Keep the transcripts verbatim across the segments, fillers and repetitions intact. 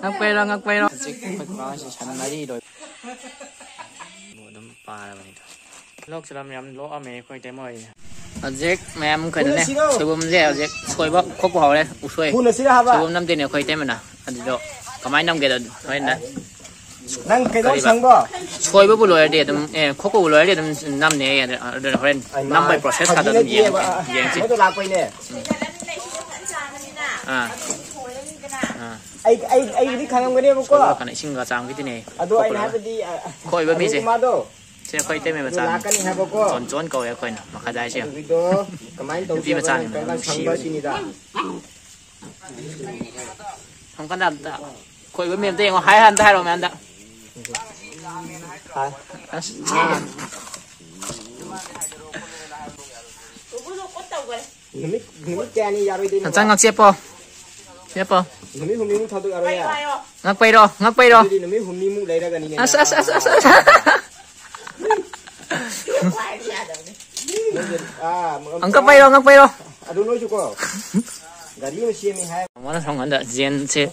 ꯉꯛꯄꯩꯔꯣ, ꯉꯛꯄꯩꯔꯣ? ꯍꯧꯖꯤꯛ ꯑꯩꯈꯣꯏ ꯀꯀꯥꯁꯦ ꯁꯟ ꯃꯔꯤ ꯂꯣꯏ꯫ ꯑꯗꯨꯝ ꯄꯥꯔꯕꯅꯤꯗ꯫ ꯂꯣꯛꯁꯤꯗ ꯌꯥꯝ ꯂꯣꯛꯑꯝꯃꯦ ꯑꯩꯈꯣꯏ ꯏꯇꯩꯃ ꯍꯣꯏꯁꯦ꯫ ꯍꯧꯖꯤꯛ ꯃꯌꯥꯝ ꯀꯩꯅꯣꯅꯦ, ꯁꯣꯏꯕꯨꯝꯁꯦ ꯍꯧꯖꯤꯛ ꯁꯣꯏꯕ ꯈꯣꯠꯄ ꯍꯧꯔꯦ꯫ ꯎꯁꯣꯏ꯫ ꯁꯣꯏꯕꯨꯝ ꯅꯝꯗꯣꯏꯅꯦ ꯑꯩꯈꯣꯏ ꯏꯇꯩꯃꯅ꯫ ꯑꯗꯨꯗꯣ ꯀꯃꯥꯏꯅ ꯅꯝꯒꯦꯗꯣ ꯍꯣꯔꯦꯟ ꯅꯪ ꯀꯩꯗꯧ ꯀꯔꯤꯕ? ꯁꯪꯕꯣ? ꯁꯣꯏꯕꯕꯨ ꯂꯣꯏꯔꯗꯤ ꯑꯗꯨꯝ, ꯑꯦ, ꯈꯣꯛꯄꯕꯨ ꯂꯣꯏꯔꯗꯤ ꯑꯗꯨꯝ ꯅꯝꯅꯦ꯫ ꯑꯗꯨꯅ ꯍꯣꯔꯦꯟ ꯑꯩ ꯃꯥ ꯅꯝꯕꯩ ꯄ꯭ꯔꯣꯁꯦꯁ ꯈꯛꯇ ꯐꯥꯒꯤ ꯑꯗꯨꯝ ꯅꯠꯇꯦꯕ, ꯌꯦꯡ-, ꯑ, ꯑ, ꯌꯦꯡꯁꯤ꯫ ꯑꯃꯗꯣ ꯂꯥꯛꯄꯩꯅꯦ꯫ ꯑꯥ꯫ ꯑꯥ꯫ ꯑꯩ, ꯑꯩ, ꯑꯩꯕꯨꯗꯤ ꯈꯪꯉꯝꯒꯅꯦꯕꯀꯣ꯫ ꯁꯣꯏꯕ ꯀꯥꯟꯗ ꯏꯁꯤꯡꯒ ꯆꯥꯝꯈꯤꯗꯨꯅꯦ꯫ ꯑꯗꯣ ꯑꯩꯅ ꯈꯣꯛꯄ ꯂꯣꯏꯔꯒ꯫ ꯍꯥꯏꯕꯗꯤ, ꯑ, ꯑ, ꯈꯣꯛꯏꯕ ꯑꯗꯨ ꯃꯤꯁꯦ꯫ ꯏꯃꯥꯗꯣ꯫ ꯁꯦ ꯑꯩꯈꯣꯏ ꯏꯇꯩꯃ ꯑꯗꯨ ꯃꯆꯥꯅꯤ꯫ ꯂꯥꯛꯀꯅꯤ ꯍꯥꯏꯕꯀꯣ꯫ ꯖꯣꯟ ꯖꯣꯟ ꯀꯧꯋꯦ ꯑꯩꯈꯣꯏꯅ ꯃꯈꯥꯗꯥꯏꯁꯦ꯫ ꯑꯗꯨꯒꯤꯗꯣ ꯀꯃꯥꯏꯅ ꯅꯨꯄꯤ ꯇꯧꯁꯦꯕ ꯃꯆꯥꯅꯤ ꯅꯪ ꯃꯌꯥꯝ ꯀꯔꯝ ꯀꯥꯟ ꯁꯪꯕ ꯅꯨꯡꯁꯤꯕꯅꯤ꯫ ꯁꯤꯅꯤꯗ꯫ ꯑꯃꯨꯛꯀꯟꯗ ꯑꯝꯇ ꯈꯣꯏꯕ ꯃꯦꯝꯗ ꯌꯦꯡꯉꯣ꯫ ꯍꯥꯏ ꯑꯝꯇ ꯍꯥꯏꯔꯛꯑꯣ ꯃꯌꯥꯝꯗ꯫ ꯍꯥꯏ꯫ ꯑꯁ꯫ ꯅꯨꯃꯤꯠ, ꯅꯨꯃꯤꯠ ꯀꯌꯥꯅꯤ ꯌꯥꯔꯣꯏꯗꯣꯏꯅꯣ? ꯉꯥꯛꯆꯦꯞꯄꯣ꯫ ꯆꯦꯞꯄꯣ꯫ ꯅꯨꯃꯤꯠ ꯍꯨꯝꯅꯤꯃꯨꯛ ꯊꯥꯗꯣꯛ ꯌꯥꯔꯣꯏ ꯌꯥ? ꯉꯛꯄꯩꯔꯣ? ꯉꯛꯄꯩꯔꯣ? ꯑꯗꯨꯗꯤ ꯅꯨꯃꯤꯠ ꯍꯨꯝꯅꯤꯃꯨꯛ ꯂꯩꯔꯒꯅꯤꯅꯦ ꯑꯁ, ꯅꯪ ꯑꯁ, ꯑꯁ, ꯑꯁ, ꯑꯁ꯫ ꯅꯣꯏꯁꯦ, ꯑꯥ, ꯃ-, ꯉꯛ ꯄꯩꯔꯣ, ꯉꯛ ꯄꯩꯔꯣ꯫ ꯑꯗꯨ ꯅꯣꯏꯁꯨꯀꯣ, ꯒꯥꯔꯤ ꯑꯃ ꯁꯦꯝꯃꯤ ꯍꯥꯏ꯫ ꯃꯥꯅ ꯁꯣꯝ ꯀꯥꯟꯗ ꯖꯦꯟꯁꯦ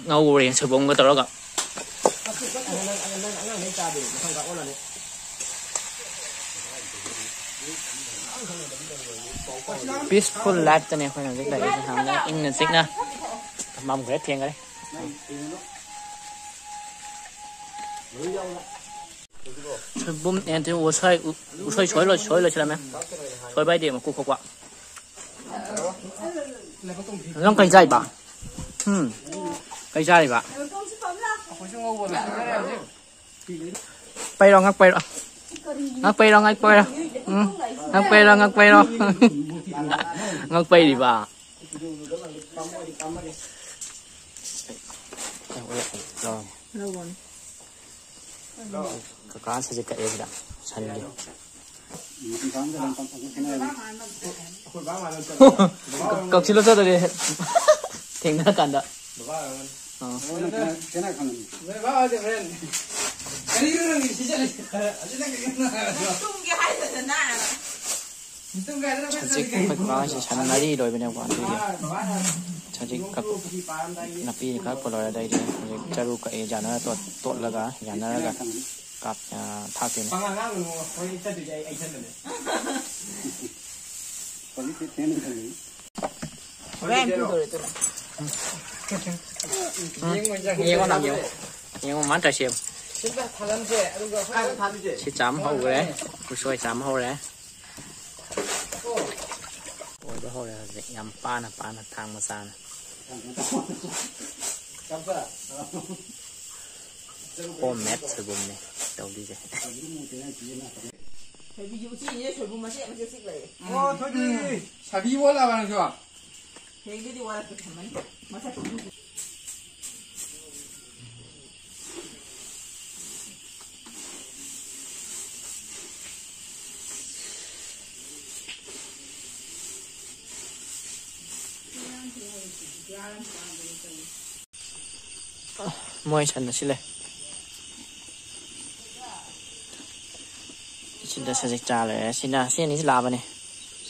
ꯉꯧꯔꯦ ꯁꯣꯏꯕꯨꯝꯒ ꯇꯧꯔꯒ꯫ ꯑꯉꯥꯡ, ꯑꯉꯥꯡ, ꯑꯉꯥꯡ, ꯑꯉꯥꯡꯈꯩ ꯆꯥꯗꯦ, ꯃꯊꯪ ꯀꯥꯞ ꯑꯣꯜꯂꯅꯤ꯫ Peaceful lifeꯇꯅꯦ ꯑꯩꯈꯣꯏꯅ ꯍꯧꯖꯤꯛ ꯂꯩꯔꯤꯁꯦ꯫ ꯌꯥꯝꯅ ꯏꯪꯅ ꯆꯤꯛꯅ ꯃꯝꯈ꯭ꯔꯦ, ꯊꯦꯡꯈ꯭ꯔꯦ꯫ ꯁꯣꯏꯕꯨꯝ, ꯑꯦ, ꯅꯠꯇꯦ, ꯎꯁꯣꯏ, ꯎ-, ꯎꯁꯣꯏ ꯁꯣꯏ ꯂꯣꯏ-, ꯁꯣꯏ ꯂꯣꯏꯁꯤꯜꯂꯝꯃꯦ꯫ ꯁꯣꯏꯕ ꯍꯥꯏꯗꯤ ꯃꯀꯨ ꯈꯣꯛꯄ꯫ ꯅꯪ ꯀꯩ ꯆꯥꯏꯕ? ꯎꯝ꯫ ꯀꯩ ꯆꯥꯔꯤꯕ? ꯄꯩꯔꯣ, ꯉꯛ ꯄꯩꯔꯣ꯫ ꯉꯛ ꯄꯩꯔꯣ, ꯉꯛ ꯄꯩꯔꯣ꯫ ꯎꯝ꯫ ꯉꯛ ꯄꯩꯔꯣ, ꯉꯛ ꯄꯩꯔꯣ꯫ ꯉꯛ ꯄꯩꯔꯤꯕ꯫ ꯂꯧꯔꯣꯅꯦ꯫ ꯀꯀꯥ ꯁꯖꯤꯛ ꯀꯛꯑꯦ ꯁꯤꯗ ꯁꯟꯒꯤ꯫ ꯀꯛꯁꯤꯜꯂꯣ ꯆꯠꯇꯣꯔꯦ꯫ ꯊꯦꯡꯅꯔ ꯀꯥꯟꯗ꯫ ꯑꯥ꯫ ꯍꯧꯖꯤꯛ ꯑꯩꯈꯣꯏ ꯀꯀꯥꯁꯦ ꯁꯟ ꯃꯔꯤ ꯂꯣꯏꯕꯅꯦꯕꯀꯣ ꯑꯗꯨꯒꯤ꯫ ꯍꯧꯖꯤꯛ ꯀꯛ-, ꯅꯥꯄꯤ ꯈꯔ ꯄꯨꯜꯂꯣꯏꯔꯦ, ꯑꯗꯩꯗꯤ ꯍꯧꯖꯤꯛ ꯆꯔꯨ ꯀꯛꯑꯦ, ꯌꯥꯅꯔ ꯇꯣꯠ-, ꯇꯣꯠꯂꯒ ꯌꯥꯅꯔꯒ ꯀꯥꯞ-, ꯑ, ꯊꯥꯛꯇꯣꯏꯅꯦ꯫ ꯄꯉꯥꯡ ꯉꯥꯡꯒꯅꯨ, ꯑꯩꯈꯣꯏ ꯆꯠꯇꯣꯏꯁꯦ ꯑꯩ, ꯑꯩ ꯆꯠꯂꯅꯤ꯫ ꯍꯣꯔꯦꯟ ꯄꯨꯗꯣꯔꯦ ꯑꯗꯨꯅ꯫ ꯌꯦꯡꯉꯣ ꯅꯪ, ꯌꯦꯡꯉꯣ꯫ ꯌꯦꯡꯉꯣ, ꯃꯥꯅ ꯇꯧꯔꯤꯁꯦ ꯌꯦꯡꯉꯣ꯫ ꯁꯤ ꯆꯥꯝ ꯍꯧꯈ꯭ꯔꯦ, ꯎꯁꯣꯏ ꯆꯥꯝ ꯍꯧꯔꯦ꯫ ꯑꯣꯏꯕ ꯍꯧꯔꯦ ꯍꯧꯖꯤꯛ, ꯌꯥꯝ ꯄꯥꯅ ꯄꯥꯅ ꯊꯥꯡ ꯃꯆꯥꯅ꯫ ꯍꯣꯝ ꯃꯦꯗ ꯁꯣꯏꯕꯨꯝꯅꯦ ꯇꯧꯗꯣꯏꯁꯦ꯫ ꯁꯣꯏꯕꯨꯝꯁꯦ ꯎꯆꯤꯅꯦ, ꯁꯣꯏꯕꯨꯝ ꯃꯆꯦꯠ ꯃꯆꯦꯠ ꯆꯤꯛ ꯂꯩꯌꯦ꯫ ꯑꯣ, ꯊꯣꯏꯕꯤ, ꯁꯥꯕꯤ ꯑꯣꯜꯂꯕ ꯅꯪꯁꯨ? ꯍꯌꯦꯡꯗꯩꯗꯤ ꯋꯥꯔꯛꯄ ꯊꯝꯃꯅꯤ꯫ ꯃꯁꯛ ꯈꯪꯗꯦ꯫ ꯃꯣꯏ ꯁꯟ ꯑꯁꯤ ꯂꯩ꯫ ꯁꯤꯗ ꯁꯖꯤꯛ ꯆꯥ ꯂꯩꯔꯦ꯫ ꯁꯤꯅ, ꯁꯤ ꯑꯅꯤꯁꯤ ꯂꯥꯕꯅꯦ꯫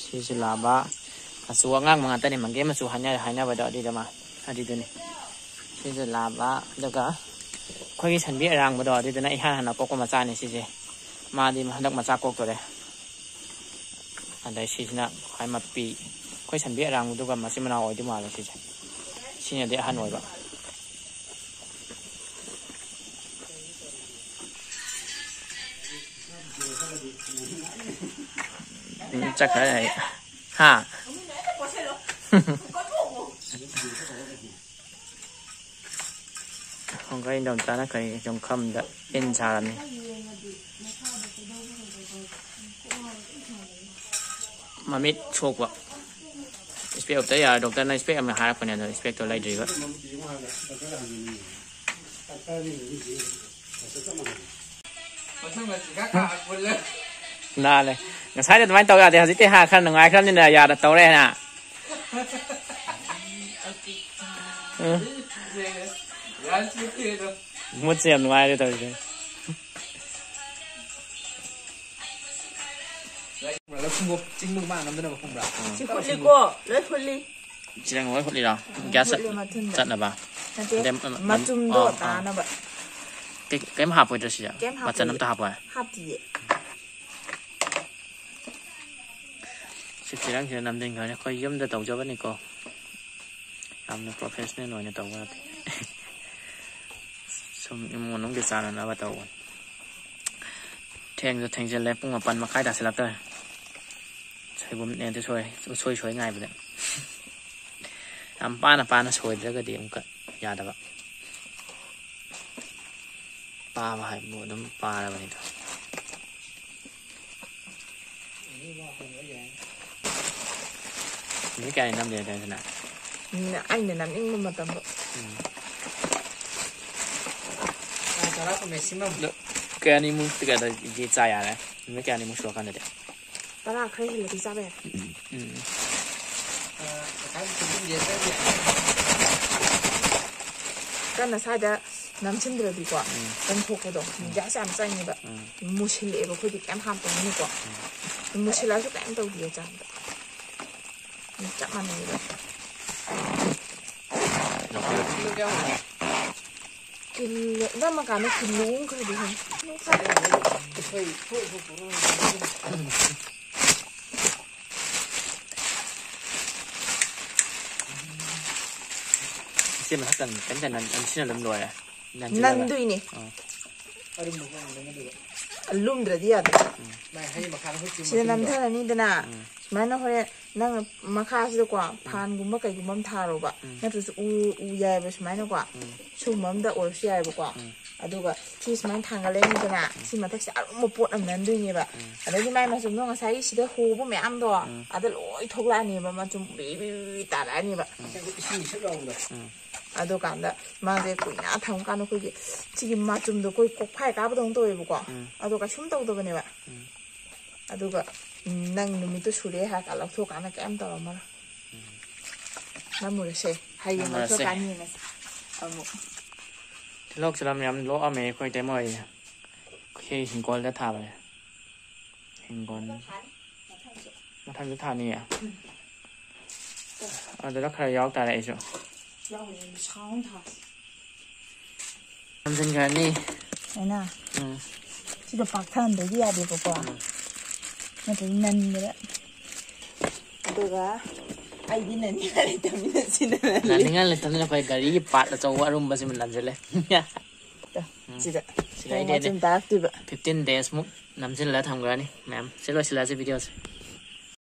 ꯁꯤꯁꯨ ꯂꯥꯕ꯫ ꯃꯆꯨ ꯑꯉꯥꯡꯕ ꯉꯥꯛꯇꯅꯦ꯫ ꯃꯪꯒꯦ ꯃꯆꯨ ꯍꯥꯏꯅ-, ꯍꯥꯏꯅꯕꯗꯣ ꯑꯗꯨꯏꯗꯣ ꯃꯥ-, ꯑꯗꯨꯏꯗꯨꯅꯦ꯫ ꯁꯤꯁꯨ ꯂꯥꯕ꯫ ꯑꯗꯨꯒ ꯑꯩꯈꯣꯏꯒꯤ ꯁꯟꯕꯤ ꯑꯔꯥꯡꯕꯗꯣ ꯑꯗꯨꯏꯗꯨꯅ ꯏꯍꯥꯟ ꯍꯥꯟꯅ ꯀꯣꯛꯄ ꯃꯆꯥꯅꯦ ꯁꯤꯁꯦ꯫ ꯃꯥꯗꯤ ꯍꯟꯗꯛ ꯃꯆꯥ ꯀꯣꯛꯇꯣꯔꯦ꯫ ꯑꯗꯩ ꯁꯤꯁꯤꯅ ꯈ꯭ꯋꯥꯏ ꯃꯄꯤ꯫ ꯑꯩꯈꯣꯏ ꯁꯟꯕꯤ ꯑꯔꯥꯡꯕꯗꯨꯒ ꯃꯆꯤꯟ ꯃꯅꯥꯎ ꯑꯣꯏꯗꯧ ꯃꯥꯜꯂꯦ ꯁꯤꯁꯦ꯫ ꯁꯤꯅꯗꯤ ꯑꯍꯟ ꯑꯣꯏꯕ꯫ ꯎꯝ, ꯆꯠꯈ꯭ꯔꯦ ꯑꯩ꯫ ꯍꯥ? ꯈꯣꯡꯒꯩ ꯏꯟꯗꯣꯝꯆꯥꯅ ꯀꯔꯤ ꯌꯣꯡꯈꯝꯗ ꯏꯟ ꯁꯥꯔꯝꯃꯤ꯫ ꯃꯃꯤꯠ ꯁꯣꯛꯄ꯫ ꯏꯁꯄꯦꯛ ꯑꯝꯇ ꯌꯥꯔꯦ, ꯗꯣꯛꯇꯔꯅ ꯏꯁꯄꯦꯛ ꯑꯃ ꯍꯥꯏꯔꯛꯄꯅꯦ, ꯑꯗꯣ ꯏꯁꯄꯦꯛꯇꯣ ꯂꯩꯗ꯭ꯔꯤꯕ꯫ ꯅꯥꯜꯂꯦ꯫ ꯉꯁꯥꯏꯗꯤ ꯑꯗꯨꯃꯥꯏꯅ ꯇꯧ ꯌꯥꯗꯦ, ꯍꯧꯖꯤꯛꯇꯤ ꯍꯥ ꯈꯔ ꯅꯨꯡꯉꯥꯏꯈ꯭ꯔꯕꯅꯤꯅ ꯌꯥꯗ ꯇꯧꯔꯦ ꯍꯥ꯫ ꯎꯝ꯫ ꯃꯨꯠꯁꯦ ꯌꯥꯝ ꯅꯨꯡꯉꯥꯏꯔꯦ ꯇꯧꯔꯤꯁꯦ꯫ ꯂꯧꯁꯤꯡꯕꯨ ꯆꯤꯡꯕ ꯃꯥ ꯉꯝꯗꯅꯕ ꯈꯪꯕ꯭ꯔꯥ? ꯁꯤ ꯐꯨꯠꯂꯤꯀꯣ, ꯂꯣꯏ ꯐꯨꯠꯂꯤ꯫ ꯆꯤꯔꯪ ꯂꯣꯏ ꯍꯨꯠꯂꯤꯔꯣ? ꯎꯝ, ꯒ꯭ꯌꯥꯁ ꯆꯠ-, ꯍꯨꯠꯂꯦ ꯃꯊꯟꯗ꯫ ꯆꯠꯅꯕ? ꯅꯠꯇꯦ, ꯑꯗꯩ ꯃ-, ꯃ-, ꯃꯆꯨꯝꯗꯣ ꯑꯣ, ꯑꯣ꯫ ꯇꯥꯅꯕ꯫ ꯀꯩ-, ꯀꯩꯝ ꯍꯥꯞꯄꯣꯏꯗ꯭ꯔꯣ ꯁꯤꯁꯦ? ꯀꯩꯝ ꯃꯆꯟ ꯍꯥꯞꯄꯣꯏꯌꯦ꯫ ꯑꯝꯇ ꯍꯥꯞꯄꯣꯏ? ꯍꯥꯞꯇꯤꯌꯦ꯫ ꯁꯤ ꯆꯤꯔꯪꯁꯤꯗ ꯅꯝꯁꯤꯟꯈ꯭ꯔꯅꯤ꯫ ꯑꯩꯈꯣꯏ ꯌꯨꯝꯗ ꯇꯧꯖꯕꯅꯤꯀꯣ꯫ ꯌꯥꯝꯅ professional ꯑꯣꯏꯅ ꯇꯧꯕ ꯅꯠꯇꯦ꯫ ꯁꯨꯝ ꯏꯃꯨꯡ ꯃꯅꯨꯡꯒꯤ ꯆꯥꯅꯅꯕ ꯇꯧꯕꯅꯤ꯫ ꯊꯦꯡꯁꯨ ꯊꯦꯡꯖꯤꯜꯂꯦ, ꯄꯨꯡ ꯃꯥꯄꯟ ꯃꯈꯥꯏ ꯇꯥꯁꯤꯜꯂꯛꯇꯧꯔꯦ꯫ ꯁꯣꯏꯕꯨꯝꯅꯦꯗꯤ ꯁꯣꯏ, ꯎꯁꯣꯏ ꯁꯣꯏ ꯉꯥꯏꯕꯗ꯫ ꯌꯥꯝ ꯄꯥꯅ ꯄꯥꯅ ꯁꯣꯏꯗ꯭ꯔꯒꯗꯤ ꯑꯃꯨꯛꯀ ꯌꯥꯗꯕ꯫ ꯄꯥꯕ ꯍꯥꯏꯕꯕꯨ ꯑꯗꯨꯝ ꯄꯥꯔꯕꯅꯤꯗ꯫ ꯅꯨꯃꯤꯠ ꯀꯌꯥꯅꯤ ꯅꯝꯗꯣꯏꯅꯣ ꯁꯤꯅ? ꯎꯝ, ꯑꯩꯅ ꯅꯝꯅꯤꯡꯕ ꯃꯇꯝꯗꯣ꯫ ꯎꯝ꯫ ꯇꯥꯡ ꯇꯔꯥ ꯀꯨꯟ maximum꯫ ꯑꯗꯣ ꯀꯌꯥꯅꯤꯃꯨꯛ ꯀꯩꯗꯧ-, ꯆꯥ ꯌꯥꯔꯦ? ꯅꯨꯃꯤꯠ ꯀꯌꯥꯅꯤꯃꯨꯛ ꯁꯨꯔꯀꯥꯟꯗꯗꯤ? ꯇꯔꯥ ꯈꯔ ꯍꯦꯜꯂꯗꯤ ꯆꯥꯕ ꯌꯥꯔꯦ꯫ ꯎꯝ꯫ ꯑ, ꯉꯁꯥꯏ ꯐꯤꯐꯇꯤꯟ days ꯇ ꯌꯥꯔꯦ꯫ ꯀꯟꯅ ꯁ꯭ꯋꯥꯏꯗ ꯅꯝꯁꯤꯟꯗ꯭ꯔꯗꯤꯀꯣ, ꯎꯝ꯫ ꯀꯟꯊꯣꯛꯄꯗꯣ, ꯎꯝ꯫ ꯒ꯭ꯌꯥꯁ ꯌꯥꯝ ꯆꯪꯉꯦꯕ꯫ ꯎꯝ꯫ ꯃꯨꯁꯤꯜꯂꯛꯑꯦꯕ ꯑꯩꯈꯣꯏꯗꯤ ꯀꯩꯝ ꯍꯥꯞꯇꯕꯅꯤꯅꯀꯣ꯫ ꯎꯝ꯫ ꯃꯨꯁꯤꯜꯂꯛꯑꯁꯨ ꯀꯩꯝ ꯇꯧꯗꯦ ꯆꯥꯕꯗ꯫ ꯆꯞ ꯃꯥꯟꯅꯩꯕ꯫ ꯂꯐꯨ꯫ ꯀꯤꯂꯣ, ꯏꯅꯝꯃ ꯀꯥꯟꯗ ꯀꯤꯂꯣ ꯑꯃ ꯈꯔꯗꯤ ꯍꯦꯟ-, ꯏꯆꯦ ꯃꯊꯛꯇ ꯀꯩꯝꯇ ꯅꯟ-, ꯅꯟꯁꯤꯟꯅ ꯑꯗꯨꯝ ꯂꯣꯏꯔꯦ꯫ ꯅꯟꯁꯤꯜꯂꯒ꯫ ꯅꯟꯗꯣꯏꯅꯦ꯫ ꯑꯥ꯫ ꯂꯨꯝꯗ꯭ꯔꯗꯤ ꯌꯥꯗꯦ꯫ ꯎꯝ꯫ ꯁꯤꯗ ꯅꯝꯊꯔꯅꯤꯗꯅ, ꯎꯝ꯫ ꯁꯨꯃꯥꯏꯅ ꯍꯣꯔꯦꯟ ꯅꯪꯅ ꯃꯈꯥꯁꯤꯗꯀꯣ, ꯎꯝ꯫ ꯐꯥꯟꯒꯨꯝꯕ ꯀꯩꯒꯨꯝꯕ ꯑꯃ ꯊꯥꯔꯣꯕ꯫ ꯎꯝ꯫ ꯅꯠꯇ꯭ꯔꯁꯨ ꯎ, ꯎ ꯌꯥꯏꯕ ꯁꯨꯃꯥꯏꯅꯀꯣ꯫ ꯎꯝ꯫ ꯁꯤꯒꯨꯝꯕ ꯑꯝꯗ ꯑꯣꯏꯔꯁꯨ ꯌꯥꯏꯕꯀꯣ꯫ ꯎꯝ꯫ ꯑꯗꯨꯒ ꯁꯤ ꯁꯨꯃꯥꯏꯅ ꯊꯥꯡꯒꯠꯂꯅꯤꯗꯅ, ꯎꯝ꯫ ꯁꯤ ꯃꯊꯛꯁꯤꯗ ꯑꯔꯨꯝꯕ ꯄꯣꯠ ꯑꯃ ꯅꯟꯗꯣꯏꯅꯦꯕ꯫ ꯎꯝ꯫ ꯑꯗꯩꯗꯤ ꯃꯥꯏ ꯃꯆꯨꯝꯗꯣ ꯉꯁꯥꯏꯒꯤ ꯁꯤꯗ ꯍꯣꯕ ꯃꯌꯥꯝꯗꯣ, ꯎꯝ꯫ ꯑꯗ ꯂꯣꯏ ꯊꯣꯛꯂꯛꯑꯅꯦꯕ, ꯃꯆꯨꯝ ꯕꯤ ꯕꯤ ꯕꯤ ꯕꯤ ꯇꯥꯔꯛꯑꯅꯦꯕ꯫ ꯎꯝ꯫ ꯏꯁꯤꯡ ꯏꯁꯤꯡ ꯂꯥꯎꯕꯗꯣ꯫ ꯎꯝ꯫ ꯑꯗꯨꯀꯥꯟꯗ ꯃꯥꯁꯦ ꯀꯨꯏꯅ ꯊꯝꯀꯥꯟꯗ ꯑꯩꯈꯣꯏꯒꯤ ꯁꯤꯒꯤ ꯃꯆꯨꯝꯗꯣ ꯑꯩꯈꯣꯏ ꯀꯣꯛꯐꯥꯏ ꯀꯥꯕꯗꯧꯅ ꯇꯧꯋꯦꯕꯀꯣ꯫ ꯎꯝ꯫ ꯑꯗꯣ ꯀꯩꯁꯨꯝ ꯇꯧꯗꯕꯅꯦꯕ꯫ ꯎꯝ꯫ ꯑꯗꯨꯒ, ꯎꯝ, ꯅꯪ ꯅꯨꯃꯤꯠꯇꯨ ꯁꯨꯔꯦ ꯍꯥꯏꯔ ꯀꯥꯟꯗ ꯂꯧꯊꯣꯛꯀꯥꯟꯗ ꯀꯩꯝ ꯇꯧꯔꯝꯃꯔꯣꯏ꯫ ꯎꯝ꯫ ꯅꯝꯃꯨꯔꯁꯦ꯫ ꯍꯌꯦꯡ ꯅꯝꯃꯨꯔꯁꯦ꯫ ꯂꯧꯊꯣꯛꯀꯥꯟꯗ ꯌꯦꯡꯉꯁꯤ ꯑꯃꯨꯛ꯫ ꯇꯤꯜꯍꯧ ꯆꯅꯝ ꯌꯥꯝ ꯂꯣꯛꯑꯝꯃꯦ ꯑꯩꯈꯣꯏ ꯏꯇꯩꯃ ꯍꯣꯏ꯫ ꯑꯩꯈꯣꯏ ꯍꯤꯡꯒꯣꯜꯗ ꯊꯥꯕꯅꯦ꯫ ꯍꯤꯡꯒꯣꯜ꯫ ꯃꯊꯪꯁꯨ ꯊꯥꯅꯤꯌꯦ? ꯎꯝ꯫ ꯑꯗꯨꯗ ꯈꯔ ꯌꯥꯎ ꯇꯥꯔꯦ ꯑꯩꯁꯨ꯫ ꯌꯥꯎꯋꯦ, ꯁꯥꯎꯟ ꯊꯥ꯫ ꯅꯝꯁꯤꯟꯈ꯭ꯔꯅꯤ꯫ ꯑꯩꯅ ꯎꯝ ꯁꯤꯗ ꯄꯥꯛꯊꯍꯟꯕꯒꯤ ꯌꯥꯗꯦꯕꯀꯣ꯫ ꯅꯠꯇ꯭ꯔꯗꯤ ꯅꯟꯕꯗ꯫ ꯑꯗꯨꯒ ꯑꯩꯗꯤ ꯅꯟꯅꯤꯡꯉꯥꯏ ꯂꯩꯇꯕꯅꯤꯅ ꯁꯤꯗ ꯅꯜꯂꯤ꯫ ꯅꯥꯅꯤꯡꯉꯥꯏ ꯂꯩꯇꯕꯅꯤꯅ ꯑꯩꯈꯣꯏ ꯒꯥꯔꯤꯒꯤ ꯄꯥꯔꯠ ꯑꯆꯧꯕ ꯑꯔꯨꯝꯕꯁꯤꯃ ꯅꯟꯁꯤꯜꯂꯦ꯫ ꯁꯤꯗ ꯁꯤꯗ ꯑꯩꯗꯤ ꯃꯆꯨꯝ ꯇꯥꯔꯛꯇꯣꯏꯕ꯫ Fifteen days ꯃꯨꯛ ꯅꯝꯁꯤꯜꯂꯒ ꯊꯝꯈ꯭ꯔꯅꯤ ꯃꯌꯥꯝ꯫ ꯁꯤ ꯂꯣꯏꯁꯤꯜꯂꯁꯤ ꯚꯤꯗꯤꯑꯣꯁꯦ꯫